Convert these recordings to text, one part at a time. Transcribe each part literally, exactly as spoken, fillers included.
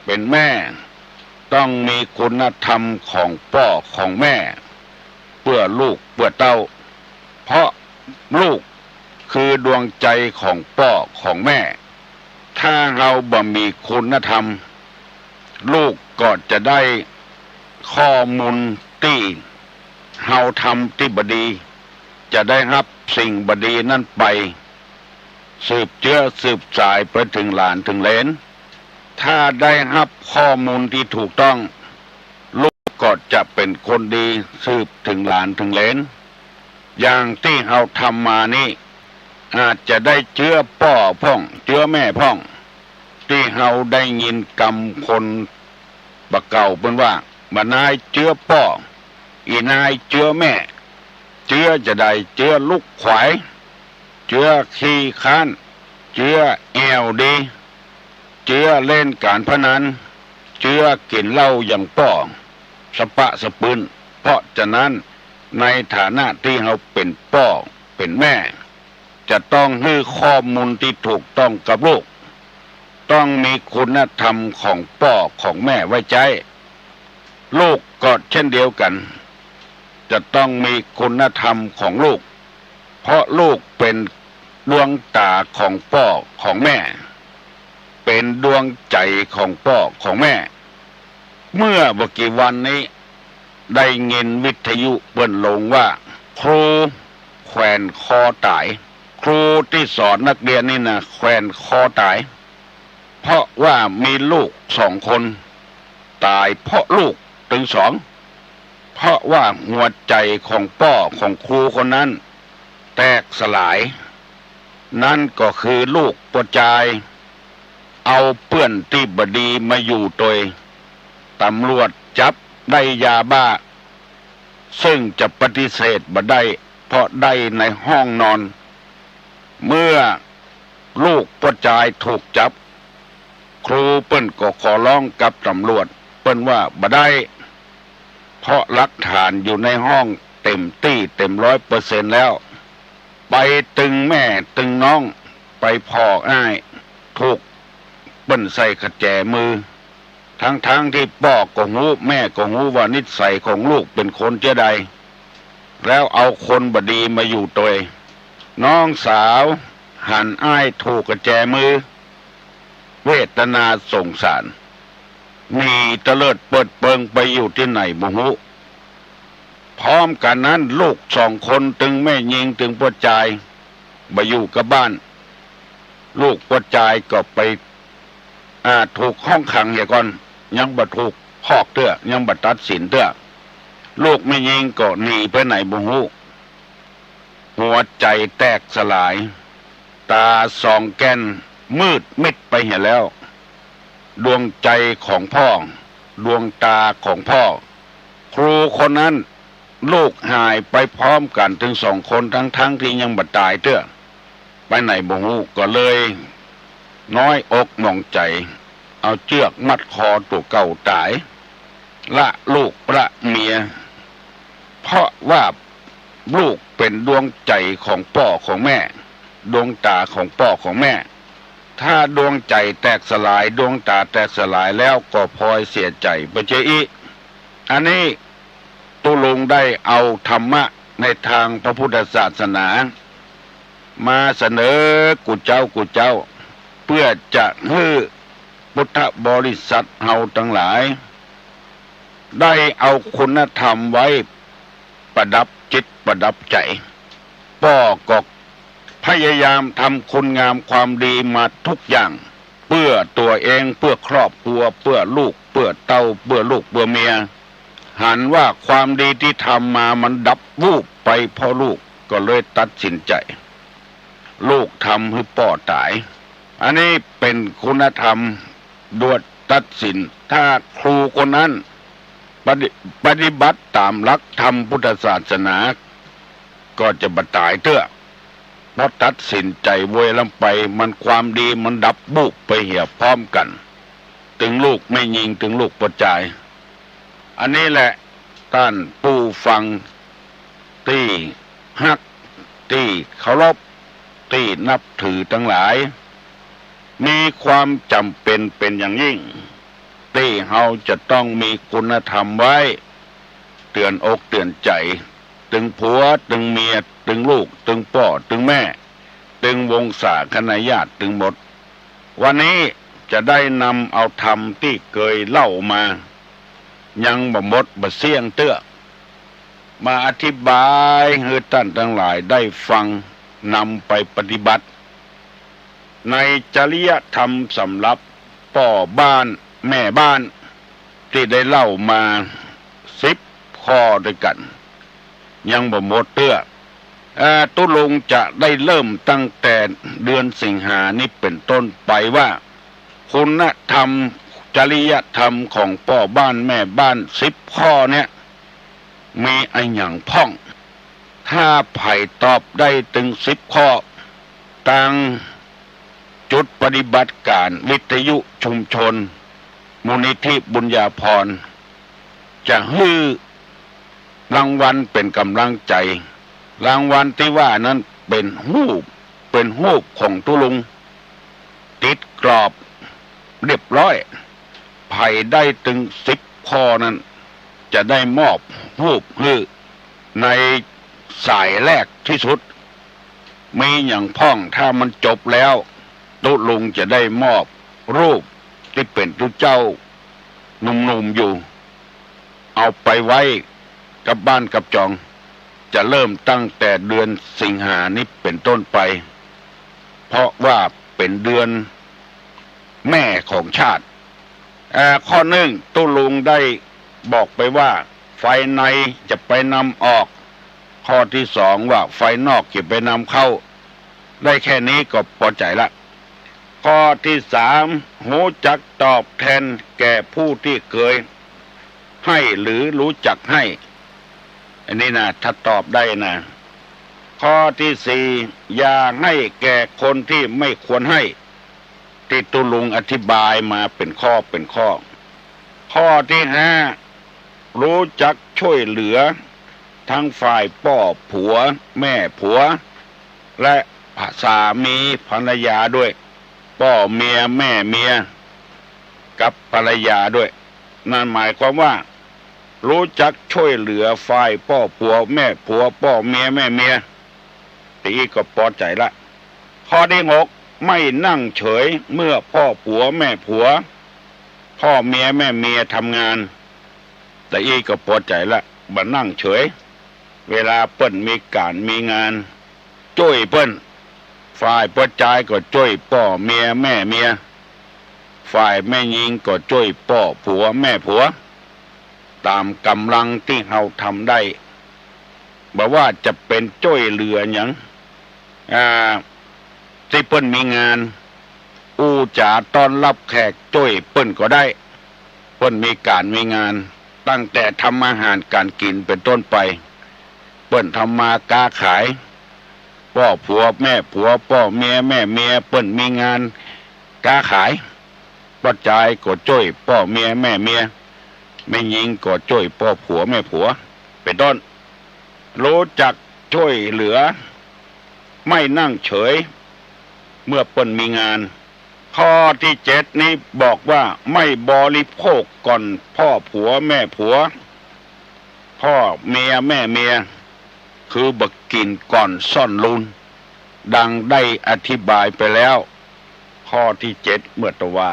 เป๋นแม่ ต้องมีคุณธรรมของป้อของแม่ เปื้อลูกเปื้อเต้า เพราะลูกคือดวงใจ๋ของป้อของแม่ ถ้าเฮาบ่มีคุณธรรม ลูกก็จะได้ข้อมูลตี้เฮาทำตี้บ่ดี จะได้ฮับสิ่งบ่ดีนั้นไป สืบเจื๊อสืบสายไปเถิงหลานเถิงเหลน ถ้าได้ฮับข้อมูลตี้ถูกต้อง ลูกก็จะเป๋นคนดีสืบเถิงหลานเถิงเหลน อย่างตี้เฮาทำมานี้ อาจจะได้เจื๊อป้อพ่อง เจื๊อแม่พ่อง ตี้เฮาได้ยินกำคนบ่าเก่าเปิ้นว่า บ่านายเจื๊อป้อ อี่นายเจื๊อแม่ เจื๊อจาใด เจื๊อลุกขวาย เจื๊อขี้ค้าน เจื๊อแอ่วดี เจื๊อเล่นก๋านพนัน เจื๊อกิ๋นเหล้าอย่างป้อ สะปะสะปืน เพราะฉะนั้น ในฐานะตี้เฮาเป๋นป้อเป๋นแม่ จะต้องหื้อข้อมูลตี้ถูกต้องกับลูก ต้องมีคุณธรรมของป้อของแม่ไว้ใจ๊ ลูกก็เช่นเดียวกั๋น จะต้องมีคุณธรรมของลูก เพราะลูกเป๋นดวงต๋าของป้อของแม่ เป๋นดวงใจ๋ของป้อของแม่ เมื่อบ่กี่วันนี้ ได้ยินวิทยุเปิ้นลงว่า ครูแขวนคอต๋าย ครูตี้สอนนักเรียนนี่นะ แขวนคอต๋าย เพราะว่ามีลูกสองคน ต๋ายเพราะลูกตึงสอง เพราะว่าหัวใจ๋ของป้อของครูคนนั้นแตกสลาย นั้นก็คือลูกป้อจาย เอาเปื้อนตี้บ่ดีมาอยู่ตวย ต๋ำรวจจับได้ยาบ้า ซึ่งจะปฏิเสธบ่ได้ เพราะได้ในห้องนอน เมื่อลูกป้อจายถูกจับ ครูเปิ้นก็ขอร้องกับต๋ำรวจ เปิ้นว่าบ่ได้ เพราะหลักฐานอยู่ในห้องเต็มตี้เต็มร้อยเปอร์เซ็นต์แล้ว ไปตึงแม่ตึงน้อง ไปผ่ออ้าย ถูกเปิ้นใส่กะแจมือ ทั้งๆ ตี้ป้อก็ฮู้ แม่ก็ฮู้ว่านิสัยของลูกเป๋นคนเจื้อใด แล้วเอาคนบ่ดีมาอยู่ตวย น้องสาวหันอ้ายถูกกะแจมือ เวทนาสงสาร หนีเตลิดเปิดเปิงไปอยู่ตี้ไหนบ่ฮู้ พร้อมกั๋นนั้นลูกสองคนตึงแม่ญิงตึงป้อจาย บ่อยู่กับบ้าน ลูกป้อจายก็ไป อ่า ถูกห้องขังเหียก่อน ยังบ่ถูกพอกเตื้อ ยังบ่ตัดสินเตื้อ ลูกแม่ญิงก็หนีไปไหนบ่ฮู้ หัวใจ๋แตกสลาย ต๋าสองแก้นมืดมิดไปเหียแล้ว ดวงใจ๋ของป้อ ดวงต๋าของป้อ ครูคนนั้น ลูกหายไปพร้อมกั๋นตึงสองคน ทั้งๆ ตี้ยังบ่ต๋ายเตื้อ ไปไหนบ่ฮู้ ก็เลยน้อยอกหมองใจ๋ เอาเจื้อกมัดคอตั๋วเก่าต๋าย ละลูกละเมีย เพราะว่าลูกเป๋นดวงใจ๋ของป้อของแม่ ดวงต๋าของป้อของแม่ ถ้าดวงใจ๋แตกสลาย ดวงต๋าแตกสลายแล้วก็พลอยเสียใจ๋ไปเจียอี้ อันนี้ตุ๊ลุงได้เอาธรรมะในตางพระพุทธศาสนา มาเสนอกู้เจ้ากู้เจ้า เปื้อจะหื้อพุทธบริษัทเฮาตังหลาย ได้เอาคุณธรรมไว้ประดับจิตประดับใจ๋ ป้อก็พยายามทำคุณงามความดีมาทุกอย่าง เปื้อตั๋วเอง เปื้อครอบครัว เปื้อลูก เปื้อเต้า เปื้อลูก เปื้อเมีย หันว่าความดีตี้ทำมามันดับวูบไปเพราะลูก ก็เลยตัดสินใจ๋ ลูกทำหื้อป้อต๋าย อันนี้เป๋นคุณธรรมดวดตัดสิน ถ้าครูคนนั้นปฏิ- ปฏิบัติต๋ามหลักธรรมพุทธศาสนา ก็จะบ่ต๋ายเตื้อ เพราะตัดสินใจ๋โวยลำไป มันความดีมันดับบูบไปเหียพร้อมกั๋น ตึงลูกแม่ญิง ตึงลูกป้อจาย อันนี้แหละ ต้านผู้ฟังตี้ฮัก ตี้เคารพ ตี้นับถือตังหลาย มีความจ๋ำเป๋นเป๋นอย่างยิ่ง ตี้เฮาจะต้องมีคุณธรรมไว้ เตื๋อนอกเตื๋อนใจ๋ ตึงผัว ตึงเมีย ตึงลูก ตึงป้อ ตึงแม่ ตึงวงศาคณาญาติตึงหมด วันนี้จะได้นำเอาธรรมตี้เกยเล่ามา ยังบ่หมดบ่เสี้ยงเตื้อ มาอธิบายหื้อต้านตังหลายได้ฟัง นำไปปฏิบัติ ในจริยธรรมสำหรับป้อบ้านแม่บ้าน ตี้ได้เล่ามาสิบข้อด้วยกั๋น ยังบ่หมดเตื้อ เอ่อ ตุ๊ลุงจะได้เริ่มตั้งแต่เดือนสิงหานี้เป๋นต้นไปว่า คุณธรรม จริยธรรมของป้อบ้านแม่บ้านสิบข้อเนี้ย มีอะหยังพ่อง ถ้าใผตอบได้ตึงสิบข้อ ตางจุดปฏิบัติก๋านวิทยุชุมชน มูลนิธิบุญญาภรณ์ จะหื้อรางวัลเป๋นก๋ำลังใจ๋ รางวัลตี้ว่านั้นเป๋นฮูป เป๋นฮูปของตุ๊ลุง ติดกรอบเรียบร้อย ใผได้ตึงสิบข้อนั้น จะได้มอบฮูปหื้อในสายแรกตี้สุด มีหยังพ่อง ถ้ามันจบแล้ว ตุ๊ลุงจะได้มอบฮูปตี้เป๋นตุ๊เจ้าหนุ่มๆ อยู่ เอาไปไว้กับบ้านกับจอง จะเริ่มตั้งแต่เดือนสิงหานี้เป๋นต้นไป เพราะว่าเป๋นเดือนแม่ของชาติ เอ่อ ข้อนึ่งตุ๊ลุงได้บอกไปว่า ฝ่ายในจะไปนำออก ข้อตี้สองว่าฝ่ายนอกจะไปนำเข้า ได้แค่นี้ก็ปอใจ๋ละ ข้อตี้สาม ฮู้จักตอบแทนแก่ผู้ตี้เกยหื้อหรือฮู้จักหื้อ อันนี้นะ ถ้าตอบได้นะ ข้อตี้สี่ อย่าหื้อแก่คนตี้ไม่ควรหื้อ ตี้ตุ๊ลุงอธิบายมาเป๋นข้อเป๋นข้อ ข้อตี้ห้า ฮู้จักจ้วยเหลือ ตึงฝ่ายป้อผัวแม่ผัว และสามีภรรยาด้วย ป้อเมียแม่เมีย กับภรรยาด้วย นั่นหมายความว่า ฮู้จักจ้วยเหลือฝ่ายป้อผัวแม่ผัว ป้อเมียแม่เมีย ตี้อี้ก็ปอใจ๋ละ ข้อตี้หก ไม่นั่งเฉยเมื่อป้อผัวแม่ผัว ป้อเมียแม่เมียทำงาน ตี้อี้ก็ปอใจ๋ละ บ่นั่งเฉย เวลาเปิ้นมีก๋านมีงาน จ้วยเปิ้น ฝ่ายป้อจายก็จ้วยป้อเมียแม่เมีย ฝ่ายแม่ญิงก็จ้วยป้อผัวแม่ผัว ต๋ามก๋ำลังตี้เฮาทำได้ บ่ว่าจะเป๋นจ้วยเหลือหยัง อ่า ตี้เปิ้นมีงาน อู้จ๋าต้อนฮับแขกจ้วยเปิ้นก็ได้ เปิ้นมีก๋านมีงาน ตั้งแต่ทำอาหารก๋านกิ๋นเป๋นต้นไป เปิ้นทำมาก๊าขาย ป้อผัวแม่ผัว ป้อเมียแม่เมีย เปิ้นมีงานก๊าขาย ป้อจายก็จ้วยป้อเมียแม่เมีย แม่ญิงก็จ้วยป้อผัวแม่ผัว เป๋นต้น ฮู้จักจ้วยเหลือ ไม่นั่งเฉยเมื่อเปิ้นมีงาน ข้อตี้เจ็ดนี้บอกว่า ไม่บริโภคก่อนป้อผัวแม่ผัว ป้อเมียแม่เมีย คือบ่กิ๋นก่อนซ่อนลูน ดังได้อธิบายไปแล้ว ข้อตี้เจ็ดเมื่อตะวา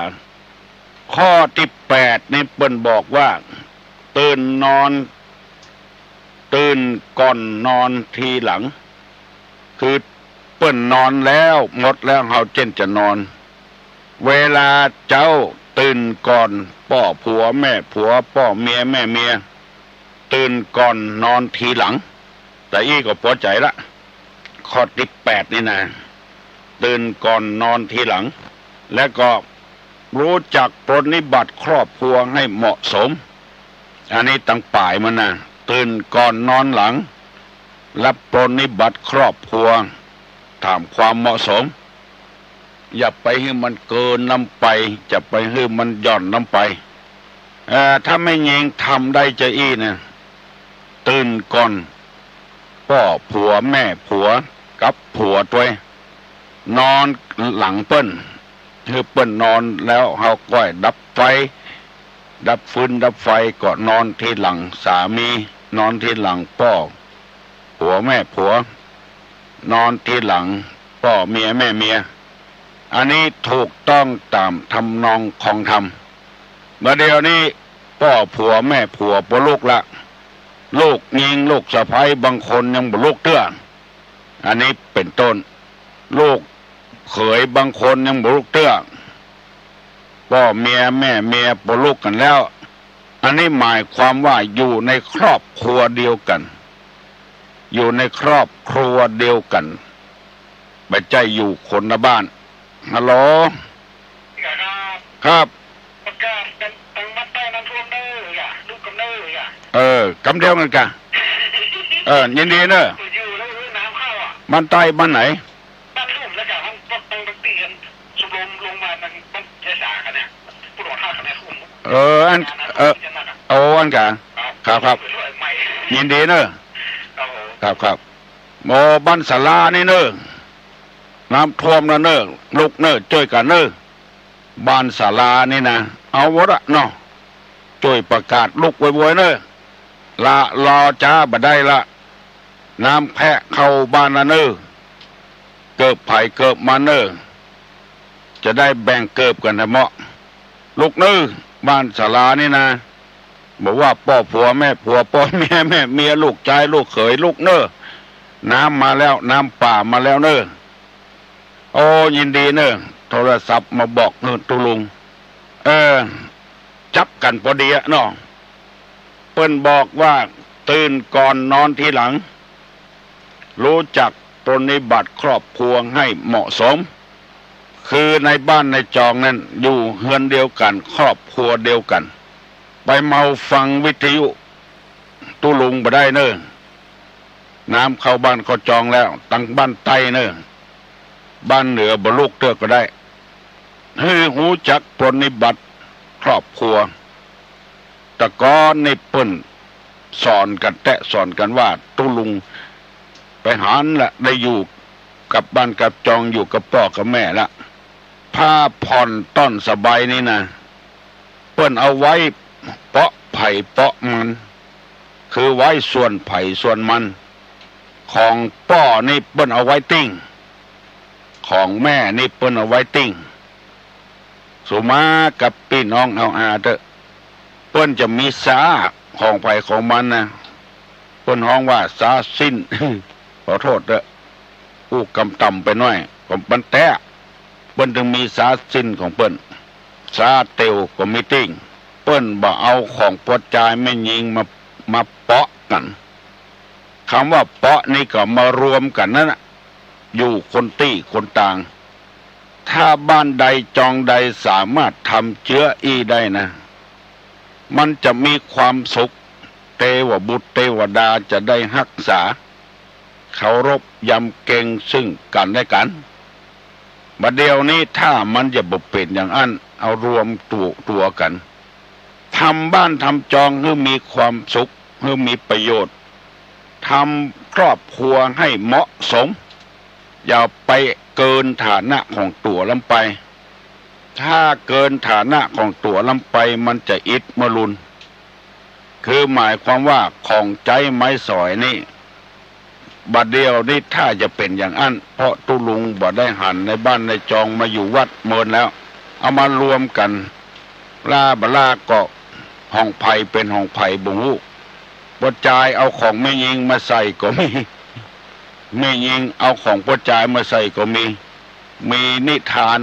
ข้อตี้แปดนี้เปิ้นบอกว่า ตื่นนอน ตื่นก่อนนอนทีหลัง คือเปิ้นนอนแล้วหมดแล้ว เฮาเจ้นจะนอน เวลาเจ๊าตื่นก่อนป้อผัวแม่ผัว ป้อเมียแม่เมีย ตื่นก่อนนอนทีหลัง ตี้อี้ก็ปอใจ๋ละ ข้อตี้แปดนี่นะ ตื่นก่อนนอนทีหลัง และก็ฮู้จักปรนนิบัติครอบครัวหื้อเหมาะสม อันนี้ตังป๋ายมันนะ ตื่นก่อนนอนหลัง และปรนนิบัติครอบครัว ต๋ามความเหมาะสม อย่าไปหื้อมันเกินน้ำไป อย่าไปหื้อมันหย่อนน้ำไป เอ่อ ถ้าแม่ญิงทำได้จาอี้นะ ตื่นก่อนป้อผัวแม่ผัวกับผัวตวย นอนหลังเปิ้น หื้อเปิ้นนอนแล้วเฮาก้อยดับไฟ ดับฟืนดับไฟก็นอนทีหลังสามี นอนทีหลังป้อผัวแม่ผัว นอนทีหลังป้อเมียแม่เมีย อันนี้ถูกต้องต๋ามทำนองของธรรม บ่าเดี่ยวนี้ป้อผัวแม่ผัวบ่ลุกละ ลูกญิงลูกสะใภ้บางคนยังบ่ลุกเตื้อ อันนี้เป๋นต้น ลูกเขยบางคนยังบ่ลุกเตื้อ ป้อเมียแม่เมียบ่ลุกกั๋นแล้ว อันนี้หมายความว่าอยู่ในครอบครัวเดียวกั๋น อยู่ในครอบครัวเดียวกั๋น บ่ใจ้อยู่คนละบ้าน ฮัลโหล ครับ ประกาศกั๋นตังบ้านใต้น้ำท่วมเน่อ อย่า ลุกกั๋นเน่อ อย่า เออ กำเดียวกั๋นก่ะ เออ ยินดีเน่อ อยู่แล้ว เออ น้ำเข้าอ่ะ บ้านใต้บ้านไหน บ้านลุ่มแล้วจ้ะ มันก็ตั้งแต่เตียนสุดลมลงมา มัน มันยายสากันเนี่ย ผู้หลวงท่ากันเนี่ย เออ อัน เออ โอ้ อันก่ะ ครับ ครับ ครับ ยินดีเน่อ ครับผม ครับ ครับ โอ้ บ้านศาลานี่เน่อ น้ำท่วมแล้วเน่อ ลุกเน่อ จ้วยกั๋นเน่อ บ้านศาลานี่นะ เอาวะละเนาะ จ้วยประกาศลุกโวยวายเน่อ ละลอจ๊าบ่ได้ละ น้ำแพะเข้าบ้านละเน่อ เกิบใผเกิบมันเน่อ จะได้แบ่งเกิบกั๋นให้เหมาะ ลุกเน่อ บ้านศาลานี่นะ บ่ว่าป้อผัวแม่ผัว ป้อเมียแม่เมีย ลูกจายลูกเขย ลุกเน่อ น้ำมาแล้ว น้ำป่ามาแล้วเน่อ โอ้ ยินดีเน่อ โทรศัพท์มาบอกเน่อตุ๊ลุง เออ จับกั๋นปอดีอะเนาะ เปิ้นบอกว่าตื่นก่อนนอนทีหลัง ฮู้จักปรนนิบัติครอบครัวหื้อเหมาะสม คือในบ้านในจองนั้นอยู่เฮือนเดียวกั๋น ครอบครัวเดียวกั๋น ไปเมาฟังวิทยุตุ๊ลุงบ่ได้เน่อ น้ำเข้าบ้านเข้าจองแล้ว ตังบ้านใต้เน่อ บ้านเหนือบ่ลุกเตื้อก็ได้ หื้อฮู้จักปรนนิบัติครอบครัว แต่ก่อนนี่เปิ้นสอนกั๋นแต๊สอนกั๋นว่า ตุ๊ลุงไปหันละ ได้อยู่กับบ้านกับจอง อยู่กับป้อกับแม่ละ ผ้าผ่อนต้อนสบายนี่นะ เปิ้นเอาไว้เปาะใผเปาะมัน คือไว้ส่วนใผส่วนมัน ของป้อนี่เปิ้นเอาไว้ติ๊ง ของแม่นี่เปิ้นเอาไว้ติ๊ง สุมากับปี้น้องเอาอาเต๊อะ เปิ้นจะมีสาของใผของมันนะ เปิ้นฮ้องว่าสาสิ้น ขอโต้ษเต๊อะ อู้กำต่ำไปหน้อย ก็มันแต๊ เปิ้นจึงมีสาสิ้นของเปิ้น สาเตียวก็มีติ๊ง เปิ้นบ่เอาของป้อจายแม่ญิงมา มาเปาะกั๋น กำว่าเปาะนี่ก็มารวมกั๋นนั้นน่ะ อยู่คนตี้คนตาง ถ้าบ้านใดจองใดสามารถทำเจื้ออี้ได้นะ มันจะมีความสุข เตวบุตรเตวดาจะได้ฮักษา เคารพยำเกรงซึ่งกั๋นและกั๋น บ่าเดี่ยวนี้ถ้ามันจะบ่เป๋นอย่างอั้น เอารวมตั๋ว ตั๋วกั๋น ทำบ้านทำจองหื้อมีความสุข หื้อมีประโยชน์ ทำครอบครัวให้เหมาะสม อย่าไปเกินฐานะของตั๋วล้ำไป ถ้าเกินฐานะของตั๋วล้ำไป มันจะอิดมะลุน คือหมายความว่าของใจ๊ไม้สอยนี่ บ่าเดี่ยวนี้ถ้าจะเป๋นอย่างอั้น เพราะตุ๊ลุงบ่ได้หันในบ้านในจองมาอยู่วัดเมินแล้ว เอามารวมกั๋น ล้าบ่ล้าก็ของใผเป๋นของใผบ่ฮู้ ป้อจายเอาของแม่ญิงมาใส่ก็มี แม่ญิงเอาของป้อจายมาใส่ก็มี มีนิทาน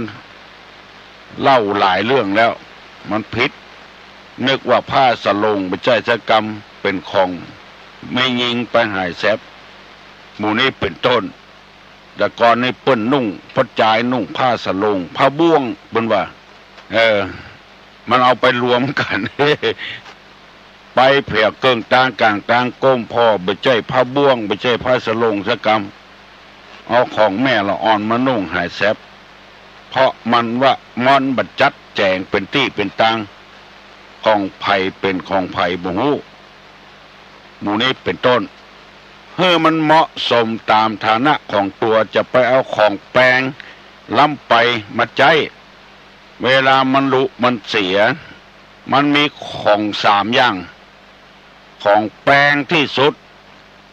เล่าหลายเรื่องแล้ว มันผิด นึกว่าผ้าสะโหล่งบ่ใจ้สักกำ เป๋นของแม่ญิงไปหายแสบ หมู่นี้เป๋นต้น แต่ก่อนนี่เปิ้นนุ่ง ป้อจายนุ่งผ้าสะโหล่ง ผ้าบ่วง เปิ้นว่า เออ มันเอาไปรวมกั๋น ไปเผียเกิ่งตางก๋างตางก้มผ่อ บ่ใจ้ผ้าบ่วง บ่ใจ้ผ้าสะโหล่งสักกำ เอาของแม่ละอ่อนมานุ่งหายแสบ เพราะมันว่ามันบ่จัดแจ๋งเป๋นตี้เป๋นตาง ของใผเป๋นของใผบ่ฮู้ หมู่นี้เป๋นต้น หื้อมันเหมาะสมต๋ามฐานะของตั๋ว จะไปเอาของแปงล้ำไปมาใจ๊ เวลามันหลุมันเสีย มันมีของสามอย่าง ของแปงตี้สุด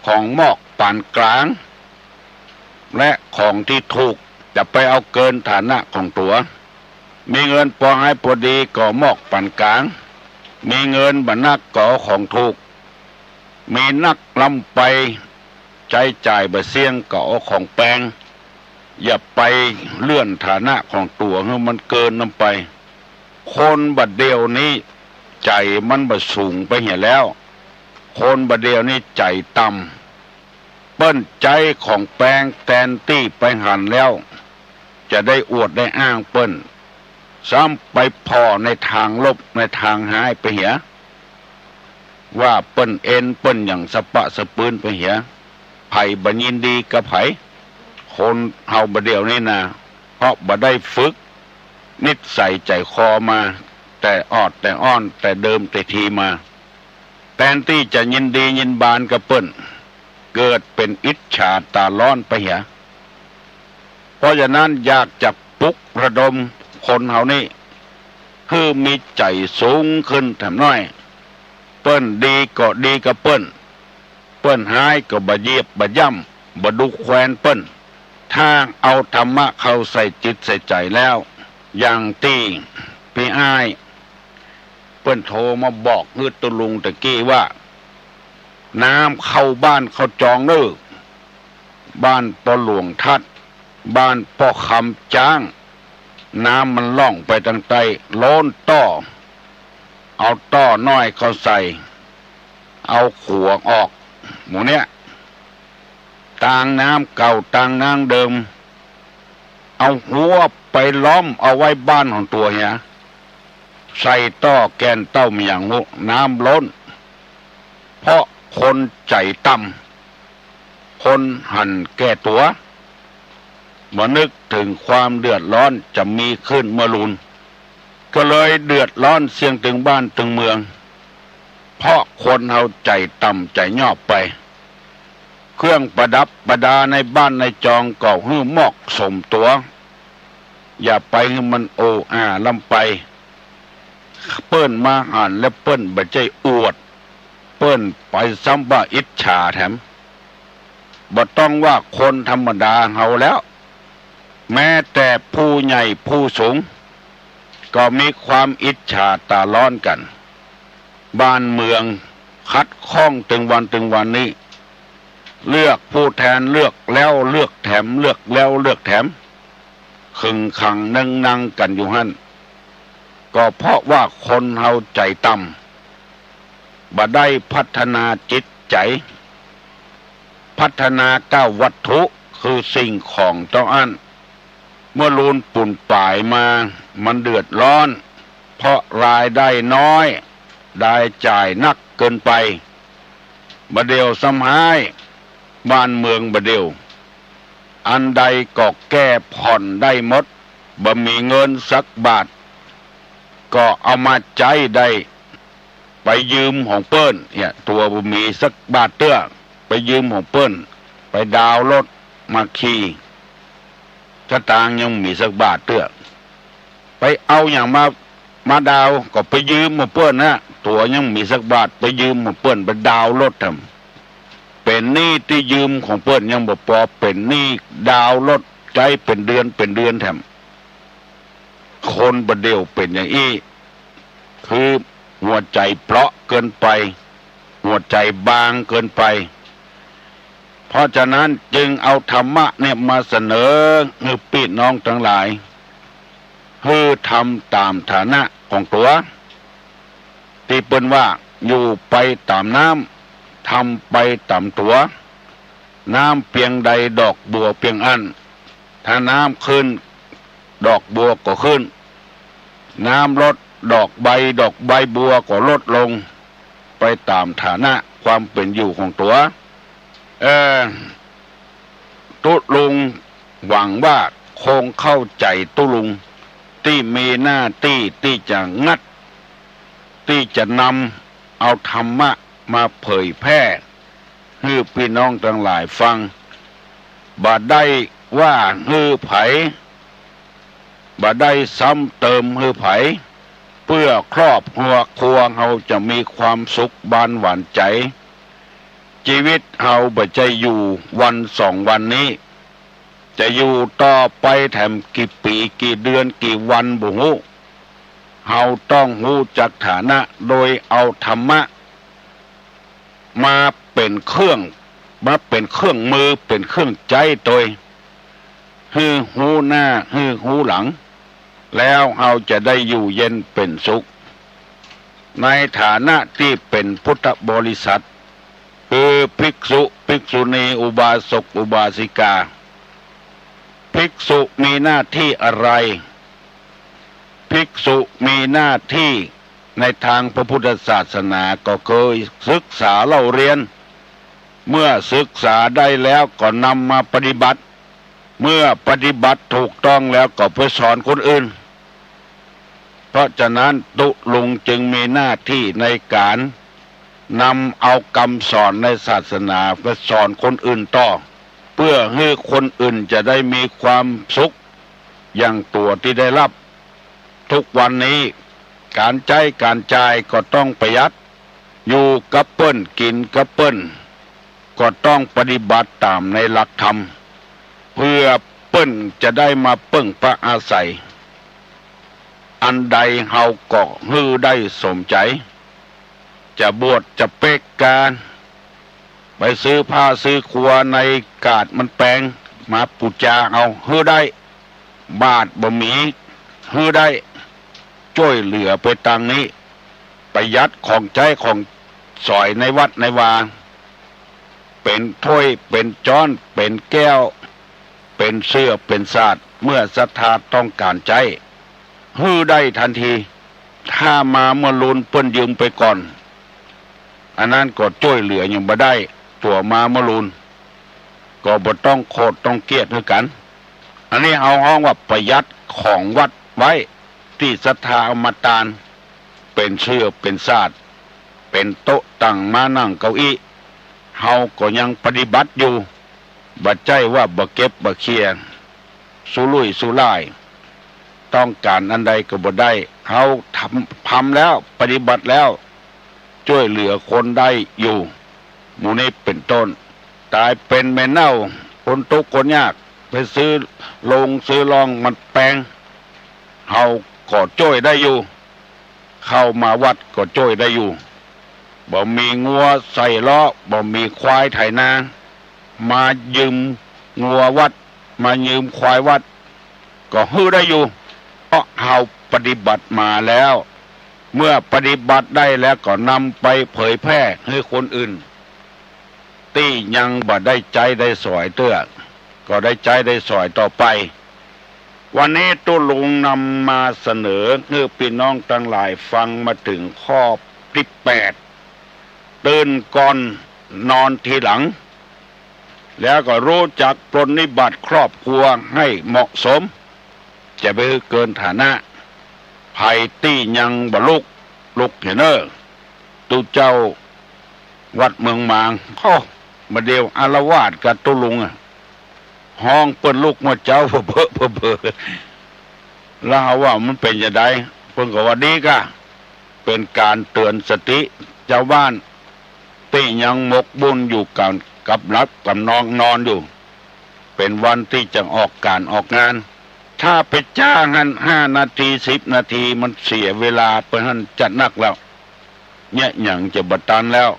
ของมอกปานก๋าง และของตี้ถูก จะไปเอาเกินฐานะของตั๋ว มีเงินปอหายปอดีก็มอกปานก๋าง มีเงินบ่นักก็เอาของถูก มีนักล้ำไป ใจ๊จ่ายบ่เสี้ยงก็เอาของแปง อย่าไปเลื่อนฐานะของตั๋วหื้อมันเกินน้ำไป คนบ่าเดี่ยวนี้ใจ๋มันบ่สูงไปเหียแล้ว คนบ่าเดี่ยวนี้ใจ๋ต่ำ เปิ้นใจ๊ของแปงแตนตี้ไปหันแล้ว จะได้อวดได้อ้างเปิ้น ซ้ำไปผ่อในตางลบในตางฮ้ายไปเหีย ว่าเปิ้นเอ็นเปิ้นหยังสะปะสะปืนไปเหีย ใผบ่ยินดีกับใผ คนเฮาบ่าเดี่ยวนี้นา เพราะบ่ได้ฝึกนิสัยใจ๋คอมา แต่ออดแต่อ้อนแต่เดิมแต่ทีมา แตนตี้จะยินดียินบานกับเปิ้น เกิดเป๋นอิจฉาต๋าร้อนไปเหีย เพราะฉะนั้นอยากจะปลุกระดมคนเฮานี้ หื้อมีใจ๋สูงขึ้นแถมน้อย เปิ้นดีก็ดีกับเปิ้น เปิ้นฮ้ายก็บ่เหยียบบ่ย่ำ บ่ดูแควนเปิ้น ถ้าเอาธรรมะเข้าใส่จิตใส่ใจ๋แล้ว อย่างตี้ปี้อ้าย เปิ้นโทรมาบอกหื้อตุ๊ลุงตะกี้ว่า น้ำเข้าบ้านเข้าจองเน่อ บ้านป้อหลวงทัด บ้านป้อคำจ๊าง น้ำมันล่องไปตางใต้ ล้นต้อ เอาต้อน้อยเข้าใส่ เอาขัวออก หมู่เนี้ย ตางน้ำเก่าตางน้ำเดิม เอาฮั้วไปล้อมเอาไว้บ้านของตั๋วเหีย ใส่ต้อแกนเต้ามาหยังฮู้ น้ำล้น เพราะคนใจ๋ต่ำ คนหันแก่ตั๋ว บ่นึกเถิงความเดือดร้อนจะมีขึ้นเมื่อลูน ก็เลยเดือดร้อนเสี้ยงตึงบ้านตึงเมือง เพราะคนเฮาใจ๋ต่ำใจ๋ยอบไป เครื่องประดับประดาในบ้านในจองก็หื้อมอกสมตั๋ว อย่าไปหื้อมันโออาล้ำไป เปิ้นมาหันแล้วเปิ้นบ่ใจ้อวด เปิ้นไปซ้ำว่าอิจฉาแถม บ่ต้องว่าคนธรรมดาเฮาแล้ว แม้แต่ผู้ใหญ่ผู้สูง ก็มีความอิจฉาต๋าร้อนกั๋น บ้านเมืองขัดข้องตึงวันตึงวันนี้ เลือกผู้แทนเลือกแล้วเลือกแถม เลือกแล้วเลือกแถม ขึงขังนึ่งนังกั๋นอยู่หั้น ก็เพราะว่าคนเฮาใจ๋ต่ำ บ่ได้พัฒนาจิตใจ๋ พัฒนาก้าววัตถุ คือสิ่งของเต้าอั้น เมื่อลูนปูนป๋ายมา มันเดือดร้อน เพราะรายได้น้อย รายจ่ายนักเกินไป บ่าเดี่ยวซ้ำฮ้าย บ้านเมืองบ่าเดี่ยว อันใดก็แก้ผ่อนได้หมด บ่มีเงินสักบาท ก็เอามาใจ๊ได้ ไปยืมของเปิ้น เนี่ย ตั๋วบ่มีสักบาทเตื้อ ไปยืมของเปิ้น ไปดาวน์รถมาขี่ สตางค์ยังบ่มีสักบาทเตื้อ ไปเอาหยังมา มาดาวน์ ก็ไปยืมของเปิ้นนะ ตั๋วยังบ่มีสักบาท ไปยืมของเปิ้น ไปดาวน์รถแถม เป๋นหนี้ตี้ยืมของเปิ้นยังบ่ปอ เป๋นหนี้ดาวน์รถใจ๊เป๋นเดือนเป๋นเดือนแถม คนบ่าเดี่ยวเป๋นอย่างอี้ คือหัวใจ๋เปราะเกินไป หัวใจ๋บางเกินไป เพราะฉะนั้นจึงเอาธรรมะเนี่ยมาเสนอหื้อปี้น้องตังหลาย หื้อทำต๋ามฐานะของตั๋ว ตี้เปิ้นว่า อยู่ไปต๋ามน้ำ ทำไปต๋ามตั๋ว น้ำเปียงใดดอกบัวเปียงอั้น ถ้าน้ำขึ้น ดอกบัวก็ขึ้น น้ำลด ดอกใบ ดอกใบบัวก็ลดลง ไปต๋ามฐานะความเป๋นอยู่ของตั๋ว เอ่อ ตุ๊ลุงหวังว่าคงเข้าใจ๋ตุ๊ลุง ตี้มีหน้าตี้ตี้จะงัด ตี้จะนำเอาธรรมะมาเผยแพร่ หื้อปี้น้องตังหลายฟัง บ่ได้ว่าหื้อใผ บ่ได้ซ้ำเติมหื้อใผ เปื้อครอบครัว ครัวเฮาจะมีความสุขบานหวานใจ๋ จีวิตเฮาบ่ใจ้อยู่วันสองวันนี้ จะอยู่ต่อไปแถมกี่ปี๋กี่เดือนกี่วันบ่ฮู้ เฮาต้องฮู้จักฐานะ โดยเอาธรรมะ มาเป๋นเครื่อง มาเป๋นเครื่องมือ เป๋นเครื่องใจ๊ตวย หื้อฮู้หน้า หื้อฮู้หลัง แล้วเฮาจะได้อยู่เย็นเป๋นสุข ในฐานะตี้เป๋นพุทธบริษัท คือภิกษุ ภิกษุณี อุบาสก อุบาสิกา ภิกษุมีหน้าตี้อะไร ภิกษุมีหน้าตี้ในตางพระพุทธศาสนาก็คือศึกษาเล่าเรียน เมื่อศึกษาได้แล้วก็นำมาปฏิบัติ เมื่อปฏิบัติถูกต้องแล้วก็ไปสอนคนอื่น เพราะฉะนั้นตุ๊ลุงจึงมีหน้าตี้ในก๋านนำเอากำสอนในศาสนาไปสอนคนอื่นต่อ เปื้อหื้อคนอื่นจะได้มีความสุขอย่างตั๋วตี้ได้ฮับ ทุกวันนี้ก๋านใจ๊ก๋านจ่ายก็ต้องประหยัด อยู่กับเปิ้น กิ๋นกับเปิ้น ก็ต้องปฏิบัติต๋ามในหลักธรรม เปื้อเปิ้นจะได้มาเปิ้งพาอาศัย อันใดเฮาก็หื้อได้สมใจ๋ จะบวชจะเป๊กกา ไปซื้อผ้าซื้อครัวในก๋าดมันแปง มาปู๋จาเอา หื้อได้ บาตรบ่มี หื้อได้ จ้วยเหลือไปตางนี้ ประหยัดของใจ๊ของสอยในวัดในวา เป๋นถ้วย เป๋นจ๊อน เป๋นแก้ว เป๋นเสื้อ เป๋นสาด เมื่อศรัทธาต้องก๋านใจ๊ หื้อได้ตันที ถ้ามาเมื่อลูนเปิ้นยืมไปก่อน อันนั้นก็จ้วยเหลือหยังบ่ได้ ตั๋วมาเมื่อลูน ก็บ่ต้องโขดต้องเคียดหื้อกั๋น อันนี้เฮาฮ้องว่าประหยัดของวัดไว้ ตี้ศรัทธาเอามาตาน เป๋นเสื้อ เป๋นสาด เป๋นโต๊ะ ตั๋ง ม้านั่ง เก้าอี้ เฮาก็ยังปฏิบัติอยู่ บ่ใจ้ว่าบ่เก็บบ่เคียร์ สุรุ่ยสุร่าย ต้องก๋านอันใดก็บ่ได้ เฮาทำ ทำแล้ว ปฏิบัติแล้ว จ้วยเหลือคนได้อยู่ หมู่นี้เป๋นต้น ต๋ายเป๋นแม่เน่า คนตุ๊กข์คนยาก ไปซื้อโลงซื้อล่องมันแปง เฮาก็จ้วยได้อยู่ เข้ามาวัดก็จ้วยได้อยู่ บ่มีงัวใส่ล้อ บ่มีควายไถนา มายืมงัววัด มายืมควายวัด ก็หื้อได้อยู่ เพราะเฮาปฏิบัติมาแล้ว เมื่อปฏิบัติได้แล้วก็นำไปเผยแพร่หื้อคนอื่น ตี้ยังบ่ได้ใจ๊ได้สอยเตื้อ ก็ได้ใจ๊ได้สอยต่อไป วันนี้ตุ๊ลุงนำมาเสนอหื้อปี้น้องตังหลายฟังมาเถิงข้อตี้แปด ตื่นก่อนนอนทีหลัง แล้วก็ฮู้จักปรนนิบัติครอบครัวหื้อเหมาะสม จะบ่หื้อเกินฐานะ ใผตี้ยังบ่ลุก ลุกเหียเน่อ ตุ๊เจ้าวัดเมืองหมาง โอ้ บ่าเดี่ยวอาละวาดกับตุ๊ลุงอะ ฮ้องเปิ้นลุกเมื่อเจ๊าเบ้อเบ้อเบ้อเบ้อ แล้วเฮาว่ามันเป๋นจาใด เปิ้นก็ว่าดีก้า เป๋นก๋านเตื๋อนสติจาวบ้าน ตี้ยังหมกมุ่นอยู่กับ กับหลับกับนอน นอนอยู่ เป๋นวันตี้จะออกก๋านออกงาน ถ้าไปจ้าหั้นห้านาที สิบนาที มันเสียเวลาไปหั้นจะนักแล้ว เยียะหยังจะบ่ตันแล้ว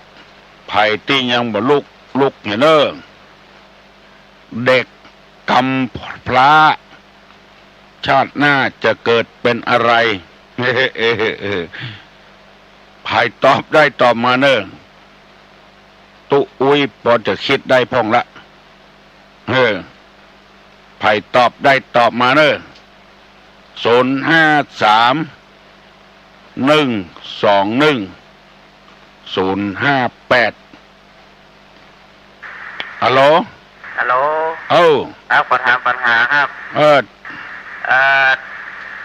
ใผตี้ยังบ่ลุก ลุกเหียเน่อ เด็กกำพร้า ชาติหน้าจะเกิดเป๋นอะไร ใผตอบได้ตอบมาเน่อ ตุ๊อุ๊ยปอจะกึ๊ดได้พ่องละ เออ ใผตอบได้ตอบมาเน่อ ศูนย์ห้าสาม หนึ่งสองหนึ่ง ศูนย์ห้าแปด ฮัลโหล ฮัลโหล เอ้า ครับ ขอถามปัญหาครับ เออ เอ่อ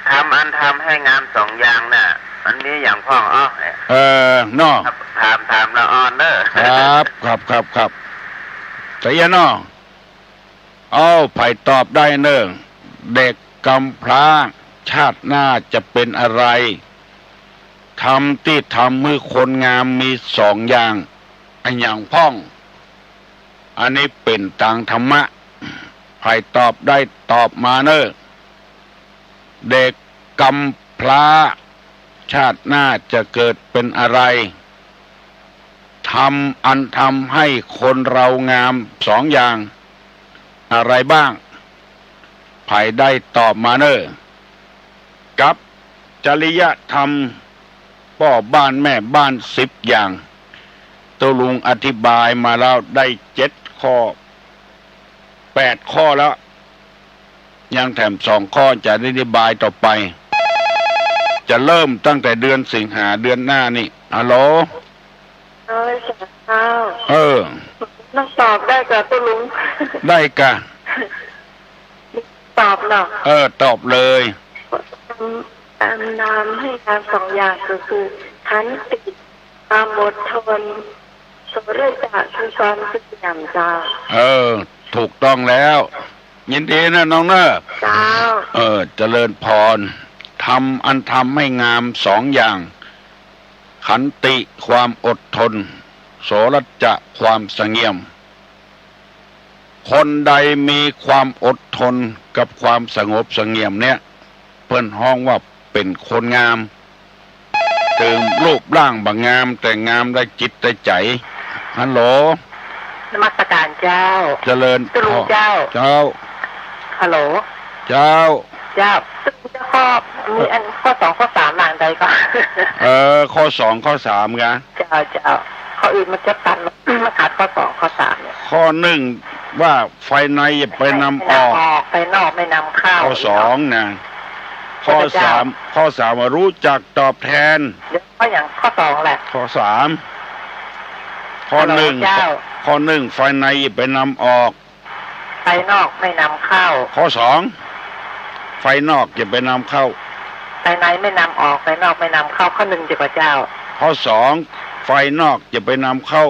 ทำอันทำให้งามสองอย่างน่ะ มันมีอย่างพ่องอ้อ เออ เนาะ ครับ ถาม ถามละอ่อนเด้อ ครับ ครับ ครับ ครับ แต่เอี้ยเนาะ เอ้า ใผตอบได้เน่อ เด็กกำพร้า ชาติหน้าจะเป็นอะไร ธรรมตี้ทำหื้อคนงามมีสองอย่าง อะหยังพ่อง อันนี้เป๋นตางธรรมะ ใผตอบได้ตอบมาเน่อ เด็กกำพร้า ชาติหน้าจะเกิดเป๋นอะไร ธรรมอันทำหื้อคนเฮางามสองอย่าง อะไรบ้าง ใผได้ตอบมาเน่อ กับจริยธรรมป้อบ้านแม่บ้านสิบอย่าง ตุ๊ลุงอธิบายมาแล้วได้เจ็ดข้อ แปดข้อแล้ว ยังแถมสองข้อจะได้อธิบายต่อไป จะเริ่มตั้งแต่เดือนสิงหาเดือนหน้านี่ ฮัลโหล เออ เจ้า เออ ต้องตอบได้ก่ะตุ๊ลุง ได้ก่ะ ตอบเนาะ เออ ตอบเลย อันทำหื้องามสองอย่างก็คือ ขันติ ความอดทน โสรจะ คือความเสงี่ยมเจ้า เออ ถูกต้องแล้ว ยินดีนะน้องเน่อ เจ้า เออ เจริญพร ธรรมอันทำหื้องามสองอย่าง ขันติ ความอดทน โสรจะ ความเสงี่ยม คนใดมีความอดทนกับความสงบเสงี่ยมเนี่ย เปิ้นฮ้องว่าเป๋นคนงาม เถิงรูปร่างบ่งาม แต่งามได้จิตได้ใจ๋ ฮัลโหล นมัสการเจ้า เจริญ ตุ๊ลุงเจ้า เจ้า ฮัลโหล เจ้า เจ้า ตุ๊ลุงเจ้า ข้อ มีอันข้อสองข้อสามหว่างใดก่อ เออ ข้อสองข้อสามกะ เจ้า เจ้า ข้ออื่นมันจะตัน มาขาดข้อสองข้อสามเนี่ย ข้อหนึ่งว่าภายในอย่าไปนำออก นำออก ภายนอกไม่นำเข้า ข้อสองนะ ข้อสาม ข้อสามว่ารู้จักตอบแทน เดี๋ยวข้ออย่างข้อสองแหละ ข้อสาม ข้อหนึ่ง ฮัลโหลเจ้า ข้อหนึ่ง ภายในอย่าไปนำออก ภายนอกไม่นำเข้า ข้อสอง ภายนอกอย่าไปนำเข้า ภายในไม่นำออก ภายนอกไม่นำเข้า ข้อหนึ่งเจ้า ข้อสอง ภายนอกอย่าไปนำเข้า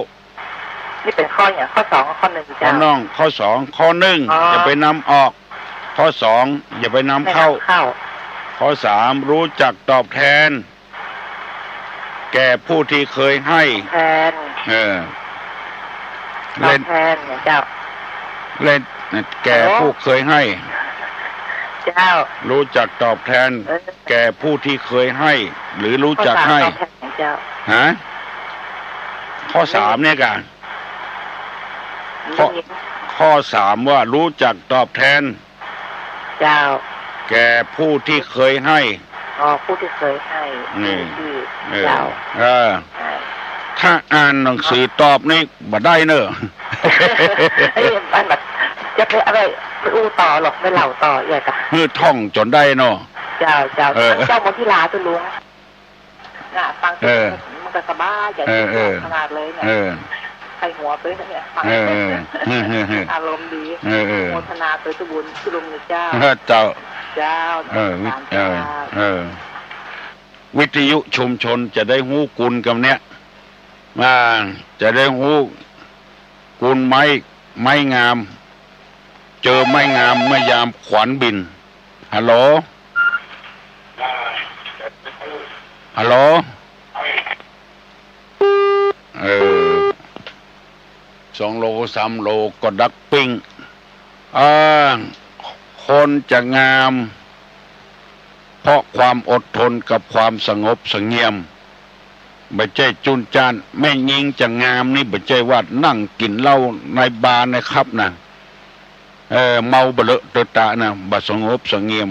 นี่เป๋นข้ออย่าง ข้อสอง ข้อหนึ่ง ข้อ เจ้า น้อง ข้อสอง ข้อหนึ่ง อ๋อ อย่าไปนำออก ข้อสอง อย่าไปนำเข้า ไม่นำเข้า ข้อสาม รู้จักตอบแทน แก่ผู้ที่เคยให้ แทน เออ ตอบแทนเนี่ยเจ้า เล่น แก่ผู้เคยให้ เจ้า รู้จักตอบแทน เออ แก่ผู้ที่เคยให้ หรือรู้จักให้ ข้อสามตอบแทนเจ้า ฮะ ข้อสามเนี่ยกะ ข้อ ข้อสามว่ารู้จักตอบแทน เจ้า แก่ผู้ที่เคยให้ อ๋อ ผู้ที่เคยให้ นี่ ที่ เออ เจ้า เออ ใช่ ถ้าอ่านหนังสือตอบนี่บ่ได้เน่อ เอ้ย มันแบบ จะไปอะไร ไปอู้ต่อหรอก ไปเล่าต่อเอียกะ เออ ท่องจ๋นได้เนาะ เจ้า เจ้า เออ เจ้ามนทิลาตุ๊ลุง น่ะ ฟัง เออ มันก็สบายใจ๋ เออ เออ ขนาดเลยเนี่ย เออ ใครหัวไปเนี่ย ฟัง เออ เออ อารมณ์ดี เออ เออ โมทนาโตยตุ๊บุญตุ๊ลุงนะเจ้า เออ เจ้า เจ้า เออ วิ นมัสการ เออ เจ้า เออ วิทยุชุมชนจะได้ฮู้กุณกำเนี้ย อ่า จะได้ฮู้กุณไม้ ไม้งาม เจอไม้งามเมื่อยามขวัญบิ่น ฮัลโหล ฮัลโหล เออ สองโลสามโลก็ดักปิ้ง อ่า คนจะงาม เพราะความอดทนกับความสงบเสงี่ยม บ่ใจ้จุนจ้าน แม่ญิงจะงามนี่บ่ใจ้ว่านั่งกิ๋นเหล้าในบาร์ในผับนะ เออ เมาบ่เลอะเตอะตะนะ บ่สงบเสงี่ยม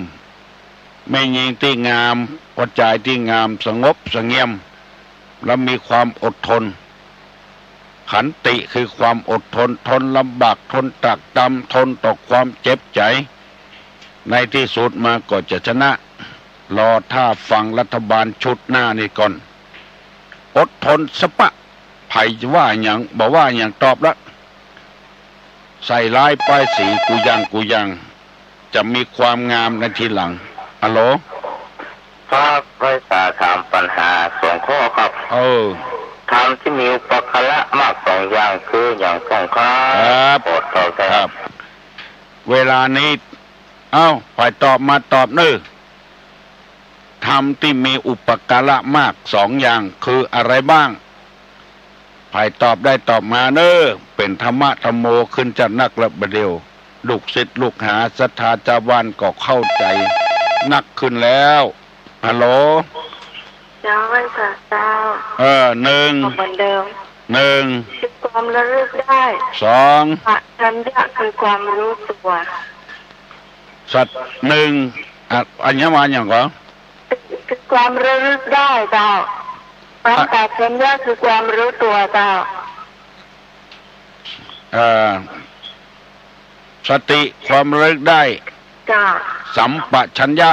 แม่ญิงตี้งาม ผู้จายตี้งาม สงบเสงี่ยม และมีความอดทน ขันติคือความอดทน ทนลำบาก ทนตรากตรำ ทนต่อความเจ็บใจ๋ ในตี้สุดมาก็จะชนะ รอถ้าฟังรัฐบาลชุดหน้านี่ก่อน อดทนสะปะ ใผจะว่าหยัง บ่ว่าหยัง ตอบละ ใส่ร้ายป้ายสีกู้อย่างกู้อย่าง จะมีความงามในทีหลัง ฮัลโหล ครับ ไว้จะถามปัญหาสองข้อครับ เออ ธรรมที่มีอุปการะมากสองอย่างคือหยังพ่องครับ ครับ โปรดตอบด้วยครับ ครับ เวลานี้ เอ้า ใผตอบมาตอบเน่อ ธรรมตี้มีอุปการะมากสองอย่างคืออะไรบ้าง ใผตอบได้ตอบมาเน้อ เป๋นธรรมะธัมโมขึ้นจ๊าดนักละบ่าเดี่ยว ลูกศิษย์ลูกหาศรัทธาจาวบ้านก็เข้าใจ๋นักขึ้นแล้ว ฮัลโหล เจ้า ไหว้สาเจ้า เออ นึ่ง เหมือนเดิม นึ่ง คือความระลึกได้ สอง สัมปชัญญะคือความรู้ตัว สัตว์ นึ่ง อะ อันนี้ว่าหยังก่อ คือความระลึกได้เจ้า สัมปชัญญะคือความรู้ตัวเจ้า เอ่อ สติความระลึกได้ เจ้า สัมปชัญญะ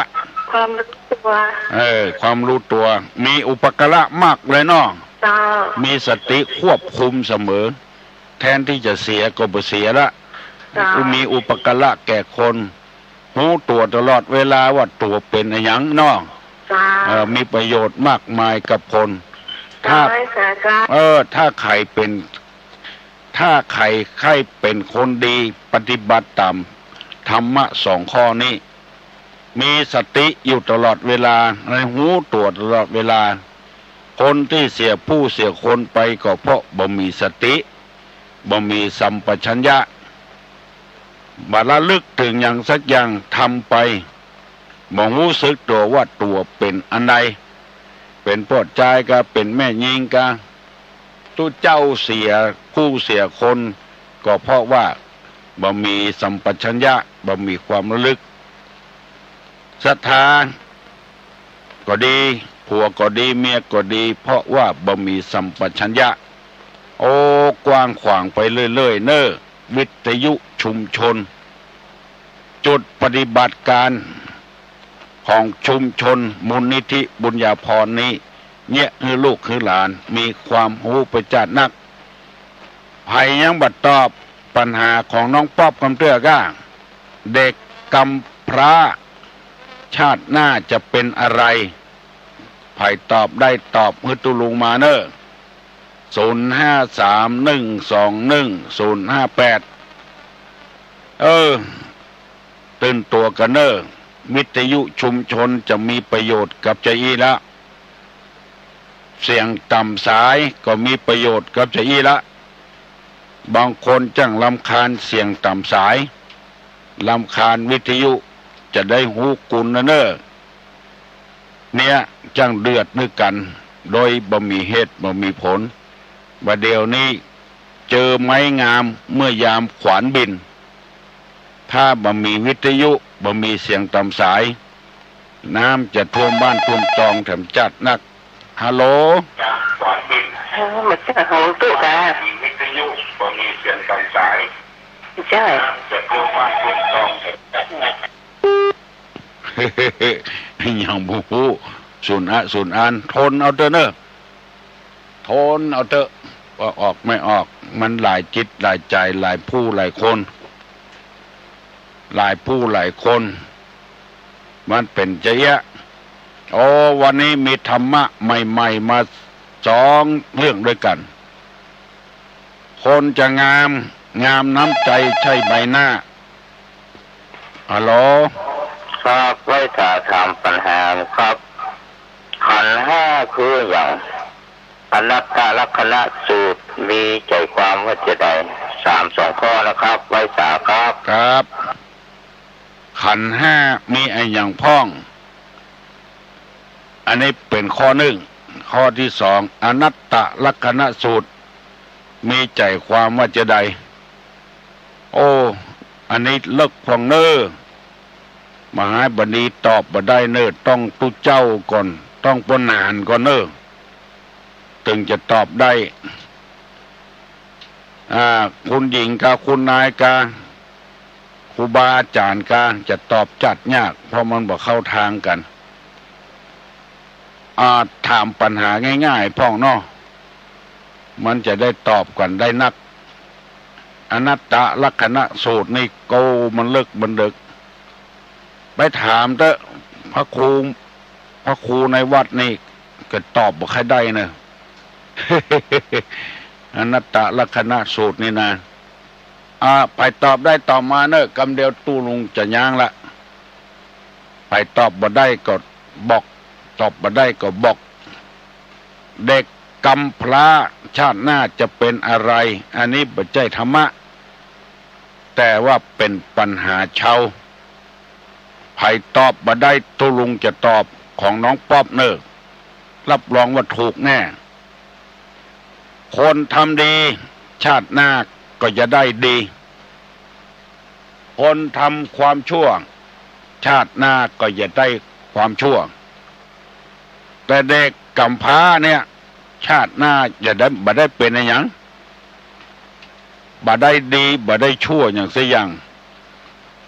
ความรู้ตัว เออ ความรู้ตัว มีอุปการะมากเลยเนาะ เจ้า มีสติควบคุมเสมอ แทนตี้จะเสียก็บ่เสียละ เจ้า มีอุปการะแก่คน ฮู้ตั๋วตลอดเวลาว่าตั๋วเป๋นอะหยังเนาะ เจ้า เออ มีประโยชน์มากมายกับคน ถ้า เจ้า เออ ถ้าใผเป๋น ถ้าใผใค่เป๋นคนดี ปฏิบัติต๋ามธรรมะสองข้อนี้ มีสติอยู่ตลอดเวลา และฮู้ตั๋วตลอดเวลา คนตี้เสียผู้เสียคนไปก็เพราะบ่มีสติ บ่มีสัมปชัญญะ บ่ระลึกเถิงหยังสักอย่าง ทำไป บ่ฮู้สึกตั๋วว่าตั๋วเป๋นอันใด เป๋นป้อจายกา เป๋นแม่ญิงกา ตุ๊เจ้าเสียผู้เสียคน ก็เพราะว่าบ่มีสัมปชัญญะ บ่มีความระลึก ศรัทธาก็ดี ผัวก็ดี เมียก็ดี เพราะว่าบ่มีสัมปชัญญะ โอ้ กว้างขวางไปเรื่อยๆ เน้อ วิทยุชุมชน จุดปฏิบัติการของชุมชนมูลนิธิบุญญาภรณ์นี้ เยียะหื้อลูกหื้อหลานมีความฮู้ไปจ๊าดนัก ใผยังบ่ตอบปัญหาของน้องป๊อปกำเตื้อก้า เด็กกำพร้า ชาติหน้าจะเป็นอะไร ใผตอบได้ตอบหื้อตุ๊ลุงมาเน้อ ศูนย์ห้าสาม หนึ่งสองหนึ่ง ศูนย์ห้าแปด เออ ตื่นตั๋วกั๋นเน้อ วิทยุชุมชนจะมีประโยชน์กับจาอี้ละ เสียงต่ำสายก็มีประโยชน์กับจาอี้ละ บางคนจั้งรำคาญเสียงต่ำสาย รำคาญวิทยุ จะได้ฮู้กุณนะเน้อ เนี่ยจั้งเดือดหื้อกั๋น โดยบ่มีเหตุบ่มีผล บ่าเดี่ยวนี้เจอไม้งามเมื่อยามขวานบิ่น ถ้าบ่มีวิทยุ บ่มีเสียงต่ำสาย น้ำจะท่วมบ้านท่วมจองแถมจ๊าดนัก ฮัลโหล เออ มาเจ้าของตุ๊กา ใจ้ ยังบ่ฮู้ สูนอะสูนอัน ทนเอาเต๊อะเน้อ ทนเอาเต๊อะ ว่าออกไม่ออก มันหลายจิตหลายใจ๋ หลายผู้หลายคน หลายผู้หลายคน มันเป๋นจาอี้ โอ้ วันนี้มีธรรมะใหม่ๆ มาสองเรื่องด้วยกั๋น คนจะงาม งามน้ำใจ๋ใจ้ใบหน้า ฮัลโหล ครับ ไหว้สาถามปัญหาครับ ขันธ์ห้าคือหยัง อนัตตลักษณสูตรมีใจ๋ความว่าจาใด สามสองข้อนะครับ ไหว้สาครับ ครับ ขันธ์ห้ามีอะหยังพ่อง อันนี้เป๋นข้อนึ่ง ข้อตี้สอง อนัตตลักษณสูตร มีใจ๋ความว่าจาใด โอ้ อันนี้เลิกพ่องเน้อ มหาบดีตอบบ่ได้เน้อ ต้องตุ๊เจ้าก่อน ต้องป้อหนานก่อนเน้อ เถิงจะตอบได้ อ่า คุณหญิงกา คุณนายกา ครูบาอาจ๋ารย์กา จะตอบจ๊าดยาก เพราะมันบ่เข้าตางกั๋น อ่า ถามปัญหาง่ายๆ พ่องเนาะ มันจะได้ตอบกั๋นได้นัก อนัตตลักษณสูตรนี่ โก้ มันเลิกมันเดิก ไปถามเต๊อะ พระครู พระครูในวัดนี่ ก็ตอบบ่ใค่ได้เน้อ อนัตตลักษณสูตรนี่นะ อ่า ใผตอบได้ตอบมาเน้อ กำเดียวตุ๊ลุงจะย้างละ ใผตอบบ่ได้ก็บอก ตอบบ่ได้ก็บอก เด็กกำพร้าชาติหน้าจะเป็นอะไร อันนี้บ่ใจ้ธรรมะ แต่ว่าเป๋นปัญหาเชา ใผตอบบ่ได้ ตุ๊ลุงจะตอบของน้องป๊อปเน่อ รับรองว่าถูกแน่ คนทำดีชาติหน้าก็จะได้ดี คนทำความชั่วชาติหน้าก็จะได้ความชั่ว แต่เด็กกำพร้าเนี่ย ชาติหน้าจะได้ บ่ได้เป๋นอะหยัง บ่ได้ดี บ่ได้ชั่วหยังสักอย่าง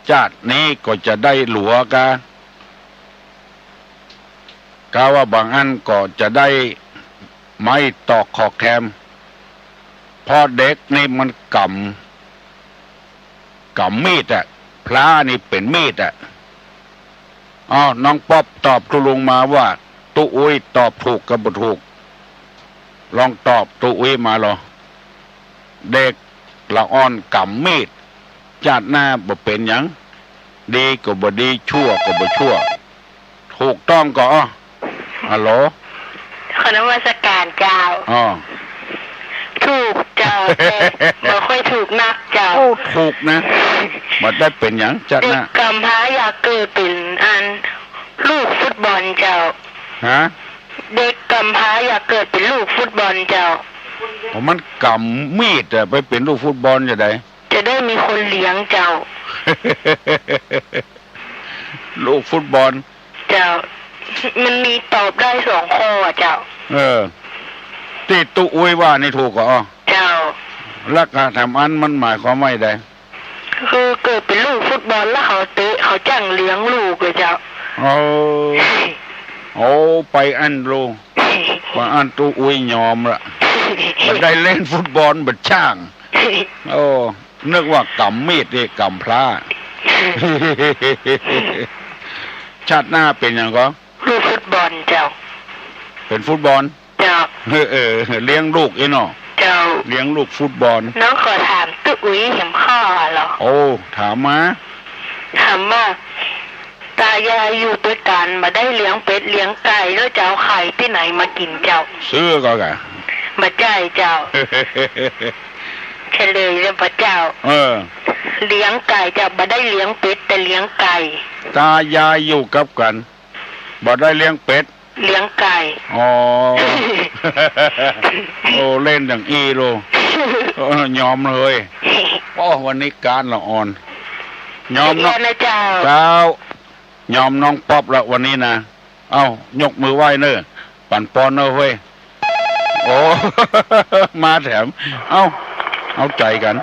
ชาตินี้ก็จะได้หลัวกา กาว่าบางอันก็จะได้ไม้ตอกขอกแคม เพราะเด็กนี่มันกำ กำมีดอะ พร้านี่เป๋นมีดอะ อ้าว น้องป๊อปตอบตุ๊ลุงมาว่า ตุ๊อุ๊ยตอบถูกกับบ่ถูก ลองตอบตุ๊อุ๊ยมาลอ เด็กละอ่อนกำมีด ชาติหน้าบ่เป๋นหยัง ดีก็บ่ดี ชั่วก็บ่ชั่ว ถูกต้องก่อ ฮัลโหล ขอนมัสการเจ้า อ้อ ถูกเจ้า แต่บ่ค่อยถูกนักเจ้า โอ้ ถูกนะ บ่ได้เป๋นหยัง ชาติหน้า เด็กกำพร้าอยากเกิดเป๋นอัน ลูกฟุตบอลเจ้า ฮะ เด็กกำพร้าอยากเกิดเป๋นลูกฟุตบอลเจ้า โอ้ มันกำมีดอะ ไปเป๋นลูกฟุตบอลจะได้ จะได้มีคนเลี้ยงเจ้า ลูกฟุตบอล เจ้า มันมีตอบได้สองข้ออะเจ้า เออ ตี้ตุ๊อุ๊ยว่านี่ถูกก่อ เจ้า แล้วกาแถมอันมันหมายความว่าใด คือเกิดเป๋นลูกฟุตบอลแล้วเขาเตะ เขาจ้างเลี้ยงลูกอะเจ้า เออ โอ้ ไปอั้นลูก ว่าอั้นตุ๊อุ๊ยยอมละ บ่ได้เล่นฟุตบอลบ่จ้าง โอ้ นึกว่ากำมีดนี่กำพร้า ชาติหน้าเป๋นหยังก่อ ลูกฟุตบอลเจ้า เป๋นฟุตบอล เจ้า เออ เออ เลี้ยงลูกอี้เนาะ เจ้า เลี้ยงลูกฟุตบอล น้องขอถามตุ๊อุ๊ยแหมข้อลอ โอ้ ถามมา ถามว่า ตายายอยู่ตวยกั๋นบ่ได้เลี้ยงเป็ดเลี้ยงไก่ แล้วจะเอาไข่ตี้ไหนมากิ๋นเจ้า ซื้อก่อก่ะ บ่ใจ้เจ้า เฉลยเลยบ่เจ้า เออ เลี้ยงไก่เจ้า บ่ได้เลี้ยงเป็ดแต่เลี้ยงไก่ ตายายอยู่กับกั๋น บ่ได้เลี้ยงเป็ด เลี้ยงไก่ อ๋อ โอ้ เล่นอย่างอี้ลูก เออ ยอมเลย โอ้ วันนี้ก๊านละอ่อน ยอมเนาะ เจ้า เจ้า ยอมน้องป๊อปละวันนี้นะ เอ้า ยกมือไหว้เน่อ ปั๋นปอนเน่อเฮ้ย โอ้ มาแถม เอ้า เอาใจ๋กั๋น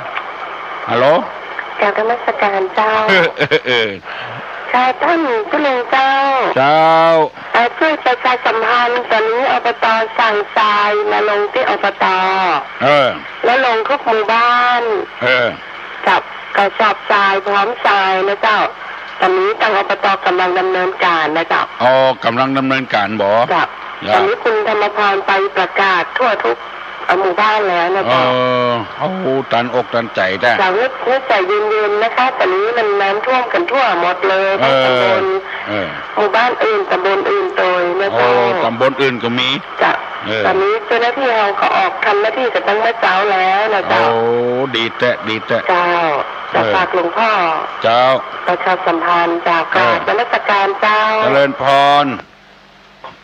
ฮัลโหล กราบนมัสการเจ้า เออ เออ เออ เจ้าต้านตุ๊ลุงเจ้า เจ้า เอ่อ ช่วยประชาสัมพันธ์ ต๋อนนี้ อบต.สังทราย มาลงตี้ อบต.เออ แล้วลงทุกหมู่บ้าน เออ กับกระสอบทราย พร้อมทรายนะเจ้า ต๋อนนี้ตาง อบต.ก่ำลังดำเนินก๋านนะเจ้า อ๋อ ก่ำลังดำเนินก๋านบ่ เจ้า เจ้า ต๋อนนี้คุณธรรมพรไปประกาศทั่วทุก เอ่อ หมู่บ้านแล้วนะเจ้า เออ โอ้ ตันอกตันใจ๋แต๊ เจ้า นึก นึกใจ๋เย็นๆ นะคะ ต๋อนนี้มันน้ำท่วมกั๋นทั่วหมดเลย เออ ทั้งต๋ำบล เออ หมู่บ้านอื่น ต๋ำบลอื่นโตยนะเจ้า โอ้ ต๋ำบลอื่นก็มี เจ้า เออ ต๋อนนี้เจ้าหน้าตี้เฮาก็ออกทำหน้าตี้กั๋นตั้งแต่เจ๊าแล้วนะเจ้า โอ้ ดีแต๊ ดีแต๊ เจ้า จะ เออ ฝากหลวงพ่อ เจ้า ประชาสัมพันธ์เจ้า เออ กราบนมัสการเจ้า เจริญพร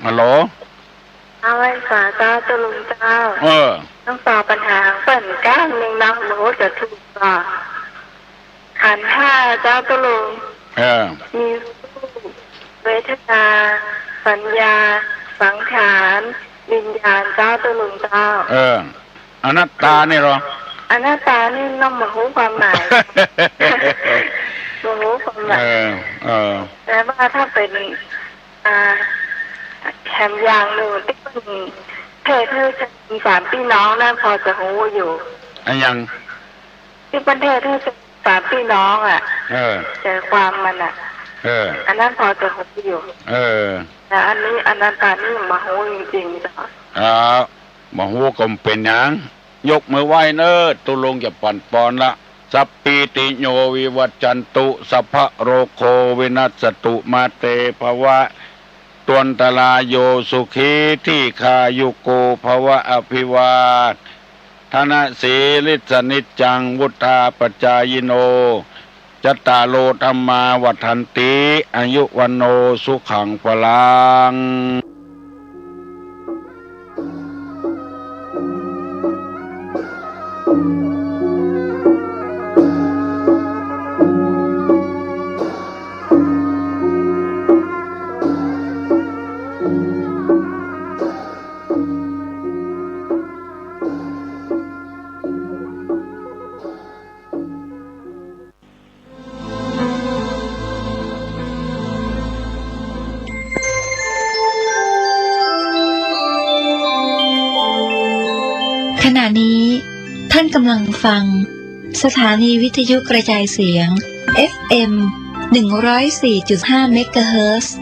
ฮัลโหล เอาไว้สาเจ้าตุ๊ลุงเจ้า เออ ต้องตอบปัญหาเปิ้นก้านนึ่งเนาะ บ่ฮู้จะถูกบ่ ขันธ์ห้าเจ้าตุ๊ลุง เออ มีรูป เวทนา สัญญา สังขาร วิญญาณเจ้าตุ๊ลุงเจ้า เออ อนัตตานี่เหรอ อนัตตานี่น้องบ่ฮู้ความหมาย บ่ฮู้ความหมาย เออ เออ แต่ว่าถ้าเป๋น อ่า แถมอย่างนึ่งตี้เปิ้นเทศน์หื้อสามปี้น้องนั้นพอจะฮู้อยู่ อะหยัง ตี้เปิ้นเทศน์หื้อสามปี้น้องอะ เออ ใจ๋ความมันอะ เออ อันนั้นพอจะฮู้อยู่ เออ แต่อันนี้อนัตตานี่บ่ฮู้จริงๆ เจ้า อ่า บ่ฮู้ก็บ่เป๋นหยัง ยกมือไหว้เน่อ ตุ๊ลุงจะปั๋นปอนละ สัพพีติโยวิวัจจันตุ สัพพะโรโควินัสสตุ มาเตภวัต ตวันตรายโยสุขี ทีฆายุโกภวะ อภิวาทนสีลิสสะนิจจัง วุฑฒาปจายิโน จัตตาโร ธัมมา วัฑฒันติ อายุ วัณโณ สุขัง พลัง ขณะนี้ท่านกำลังฟังสถานีวิทยุกระจายเสียง เอฟเอ็ม หนึ่งร้อยสี่จุดห้า เมกะเฮิรตซ์